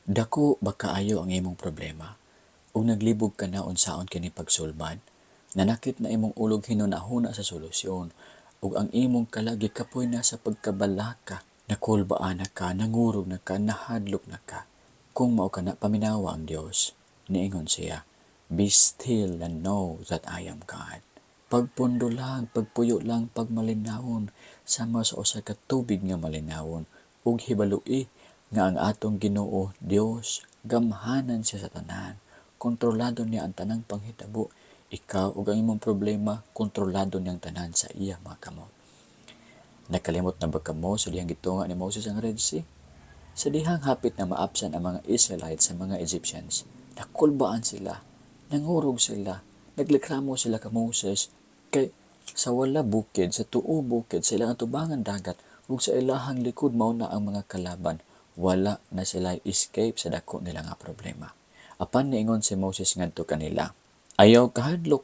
Dako ba kaayo ang imong problema? Ug naglibog ka na unsaon kini pagsulbad? Nanakit na imong ulog hinunahuna sa solusyon ug ang imong kalag gikapoy na sa pagkabalaka. Nakulbaan na ka, nangurog na ka, nahadlok na ka. Kung mao kana, paminawa ang Dios. Niingon siya, "Be still and know that I am God." Pagpundo lang, pagpuyo lang, pagmalinawon, sama sa usa ka tubig nga malinawon, ug hibaloi nga ang atong Ginoo Dios, gamhanan siya sa tanan. Kontrolado niya ang tanang panghitabo. Ikaw ug ang imong problema, kontrolado niyang tanan sa iya mga kamot. Nakalimot na ba kamo sa dihang gitunga ni Moses ang Red Sea? Sa dihang hapit na maapsan ang mga Israelites sa mga Egyptians, nakulbaan sila, nangurog sila, nagreklamo sila ka Moses, kay sa wala bukid, sa tuo bukid, sa ilang atubangan dagat, ug sa ilahang likod mao na ang mga kalaban. Wala na sila escape sa dako nila nga problema. Apan niingon si Moses ngadto kanila, "Ayaw kahadlok,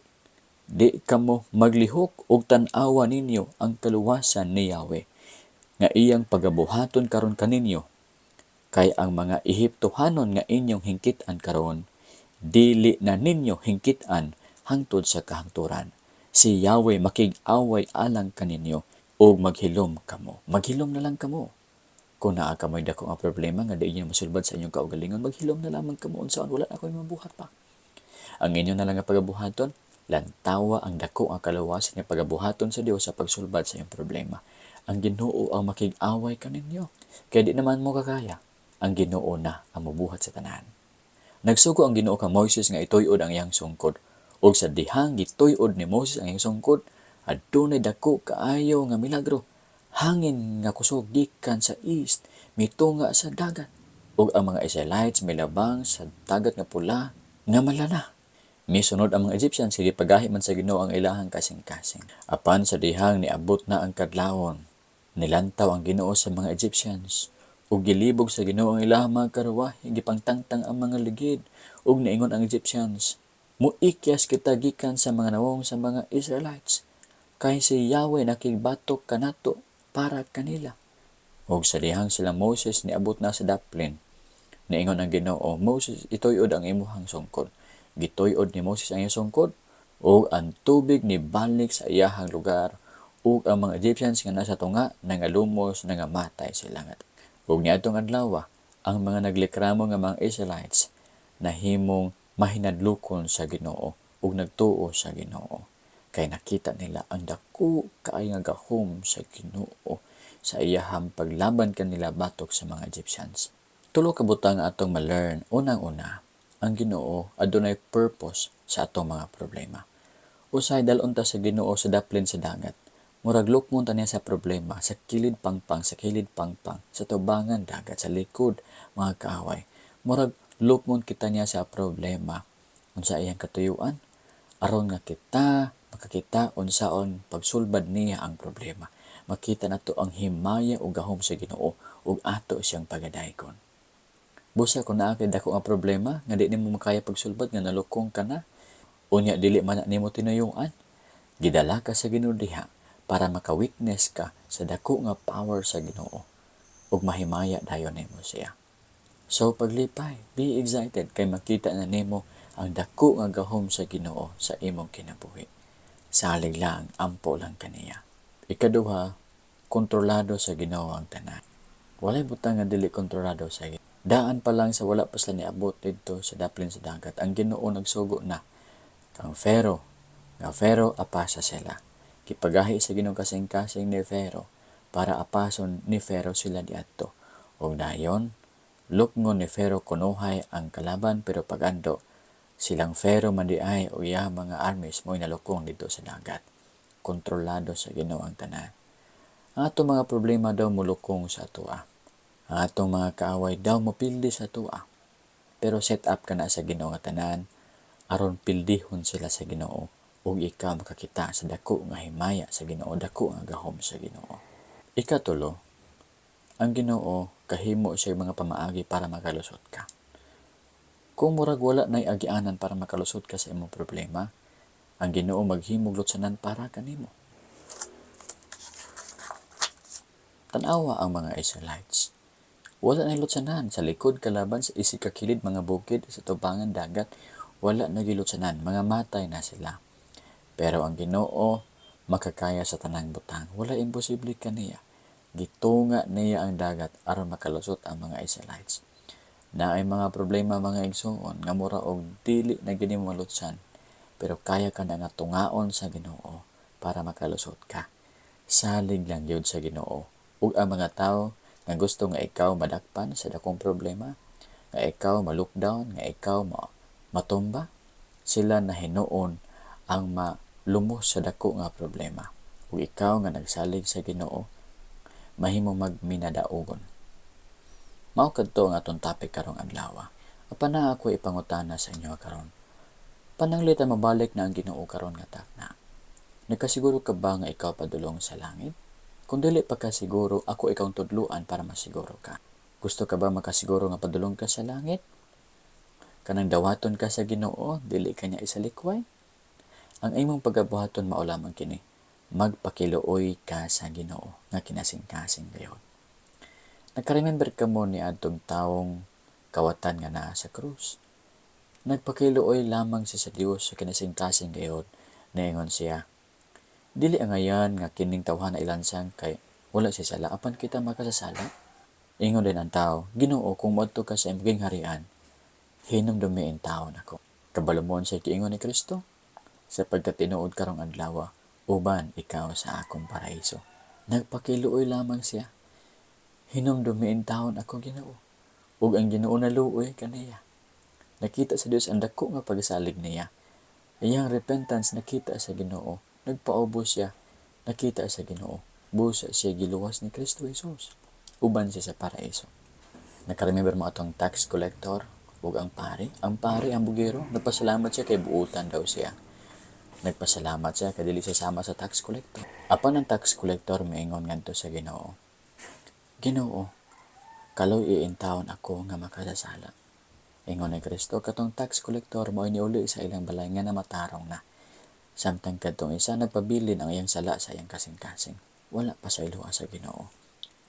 di kamo maglihok ug tan-awa ninyo ang kaluwasan ni Yahweh nga iyang pagabuhaton karon kaninyo. Kay ang mga Ehiptohanon nga inyong hingkitan karon, dili na ninyo hingkitan hangtod sa kahangturan. Si Yahweh makig-away alang kaninyo ug maghilom kamo." Maghilom na lang kamo. Kung naa kamoy dako nga problema nga di inyo masulbad sa inyong kaugalingon, maghilom na lamang kamo, unsaon, wala na ako'y mabuhat pa. Ang inyo na lang nga pagabuhaton, lantawa ang dako nga kaluwasan nga pagabuhaton sa Dios sa pagsulbad sa iyong problema. Ang Ginoo ang makig-away kaninyo. Kaya di naman mo kakaya. Ang Ginoo na ang mobuhat sa tanan. Nagsugo ang Ginoo ka Moises nga ituyod ang iyang sungkod. Ug sa dihang gituyod ni Moses ang iyang sungkod, adunay dako kaayo nga milagro. Hangin nga kusog gikan sa east, mitunga sa dagat. Ug ang mga Israelites milabang sa Dagat nga Pula nga malana. Misunod ang mga Egyptians, sige pagahi man sa Ginoo ang ilahang kasing-kasing. Apan sa dihang niabot na ang kadlawon, nilantaw ang Ginoo sa mga Egyptians ug gilibog sa Ginoo ang ilahang mga karwahe, gipangtangtang ang mga ligid, ug niingon ang Egyptians, "Muikyas kita gikan sa mga nawong sa mga Israelites, kay si Yahweh nakigbatok kanato para kanila." Ug sa dihang sila Moses niabot na sa daplin, niingon ang Ginoo, "Moses, ituyod ang imuhang sungkod." Gituyod ni Moses ang iyang sungkod ug ang tubig nibalik sa iyahang lugar ug ang mga Egyptians nga nasa tunga nangalumos, nangamatay sila nga. Ug niadtong adlaw, ang mga nagreklamo nga mga Israelites nahimong mahinadlokon sa Ginoo ug nagtuo sa Ginoo. Kay nakita nila ang dako kaayo nga gahom sa Ginoo sa iyahang paglaban kanila batok sa mga Egyptians. Tulo ka butang atong ma-learn. Unang-una, ang Ginoo adunay purpose sa atong mga problema. Usay dal-on ta sa Ginoo sa daplin sa dagat. Murag lukmon ta niya sa problema, sa kilid pangpang, sa kilid pangpang, sa tubangan dagat, sa likod mga kaaway. Murag lukmon kita niya sa problema. Unsa iyang katuyuan? Aron nga kita makakita unsaon pagsulbad niya ang problema. Makita nato ang himaya ug gahom sa Ginoo ug ato siyang pagadaygon. Busa kung naa kay dako nga problema nga di nimo makaya pagsulbad, nga nalukong ka na, unya dili man na nimo tinuyuan, gidala ka sa Ginoo diha para maka-witness ka sa dako nga power sa Ginoo ug mahimaya dayon nimo siya. So paglipay, be excited kay makita na nimo ang dako nga gahom sa Ginoo sa imong kinabuhi. Salig lang, ampo lang kaniya. Ikaduha, kontrolado sa Ginoo ang tanan. Walay butang nga dili kontrolado sa Ginoo. Daan pa lang sa wala pa sila niabot didto sa daplin sa dagat, ang Ginoo nagsugo na kang Pharaoh, nga Pharaoh, apasa sila. Gipagahi sa Ginoo kasing-kasing ni Pharaoh para apason ni Pharaoh sila diadto. Ug dayon, lukngon ni Pharaoh kunuhay ang kalaban, pero pagando silang Pharaoh man diay o iya mga armies mo'y nalukong didto sa dagat. Kontrolado sa Ginoo ang tanan. Ang atong mga problema daw mulukong sa atoa. Ang atong mga kaaway daw mopildi sa atoa. Pero set up kana sa Ginoo nga tanan aron pildihon sila sa Ginoo ug ikaw makakita sa dako nga himaya sa Ginoo, dako nga gahom sa Ginoo. Ikatulo, ang Ginoo kahimo siya mga pamaagi para makalusot ka. Kung murag wala nay agianan para makalusot ka sa imong problema, ang Ginoo maghimog lutsanan para kanimo. Tan-awa ang mga Israelites. Wala na lutsanan sa likod, kalaban sa isig kakilid, mga bukid sa tubangan dagat, wala na gilutsanan, mga matay na sila. Pero ang Ginoo makakaya sa tanang butang. Wala imposible kaniya. Gitunga niya ang dagat aron makalusot ang mga Israelites. Naay mga problema, mga igsuon, nga mura og dili na gini malutsan. Pero kaya ka na nga tungaon sa Ginoo para makalusot ka. Salig lang gyud sa Ginoo. Ug ang mga tawo nga gusto nga ikaw madakpan sa dakong problema, nga ikaw ma-lockdown, nga ikaw matumba, sila na hinuon ang malumos sa dako nga problema. Ug ikaw nga nagsalig sa Ginoo, mahimo magminadaugon. Mao kadto ang atong topic karong adlaw. Apan naa ako ipangutana sa inyo karon. Pananglitan mabalik na ang Ginoo karon nga takna. Nakasiguro ka ba nga ikaw padulong sa langit? Kung dili pa ka siguro, ako ikaw tudluan para masiguro ka. Gusto ka ba makasiguro nga padulong ka sa langit? Kanang dawaton ka sa Ginoo, dili ka niya isalikway? Ang imong pagabuhaton mao lamang kini. Magpakiluoy ka sa Ginoo nga kinasingkasing gayod. Nakaremember ka mo ni adtong tawong kawatan nga naa sa krus? Nagpakiluoy lamang siya sa Dios sa kinasingkasing gayod. Niingon siya, "Dili angayan nga kining tawhana ilansang kay wala siya sala, apan kita makasasala." Ingon din ang tao, "Ginoo, kung moadto ka sa imong gingharian, hinumdumi intawon ako." Kabalo mo sa giingon ni Kristo? "Sa pagkatinuod karong adlaw, uban ikaw sa akong paraiso." Nagpakiluoy lamang siya. "Hinumdumi intawon ako, Ginoo." Ug ang Ginoo naluoy kaniya. Nakita sa Dios ang dako nga pagsalig niya. Iyang repentance nakita sa Ginoo. Nagpaubos siya. Nakita sa Ginoo. Busa siya giluwas ni Kristo Jesus. Uban siya sa paraiso. Nakaremember mo atong tax collector ug ang pari? Ang pari, ang bugero, nagpasalamat siya kay buutan daw siya. Nagpasalamat siya kay dili siya sama sa tax collector. Apan ang tax collector miingon ngadto sa Ginoo, "Ginoo, kaluy-i intawon ako nga makasasala." Ingon ni Kristo, katong tax collector mao niuli sa ilang balay nga namatarong na. Samtang kadtong isa nagpabilin ang iyang sala sa iyang kasing-kasing. Wala pa sa iluha sa Ginoo.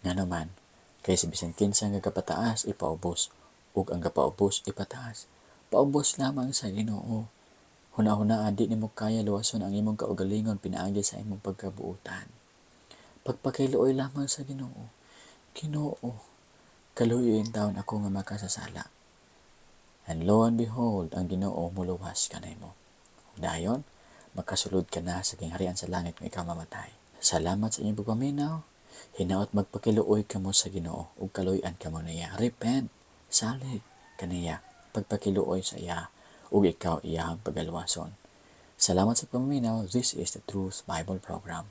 Ngano man, kay si bisan kinsa nga gapataas ipaubos ug ang gapaubos ipataas. Paubos lamang sa Ginoo. Huna-hunaa, di nimo kaya luwason ang imong kaugalingon pinaagi sa imong pagkabuutan. Pagpakiluoy lamang sa Ginoo. "Ginoo, kaluy-i intawon ako nga makasasala." And lo and behold, ang Ginoo muluwas kanimo. Dayon, makasulod ka na sa gingharian sa langit kung ikaw mamatay. Salamat sa inyong pagpaminaw. Hinaot magpakiluoy kamo sa Ginoo ug kaluy-an kamo niya. Repent, salig kaniya, pagpakiluoy sa iya ug ikaw iyang pagaluwason. Salamat sa pagpaminaw. This is the Truth Bible Program.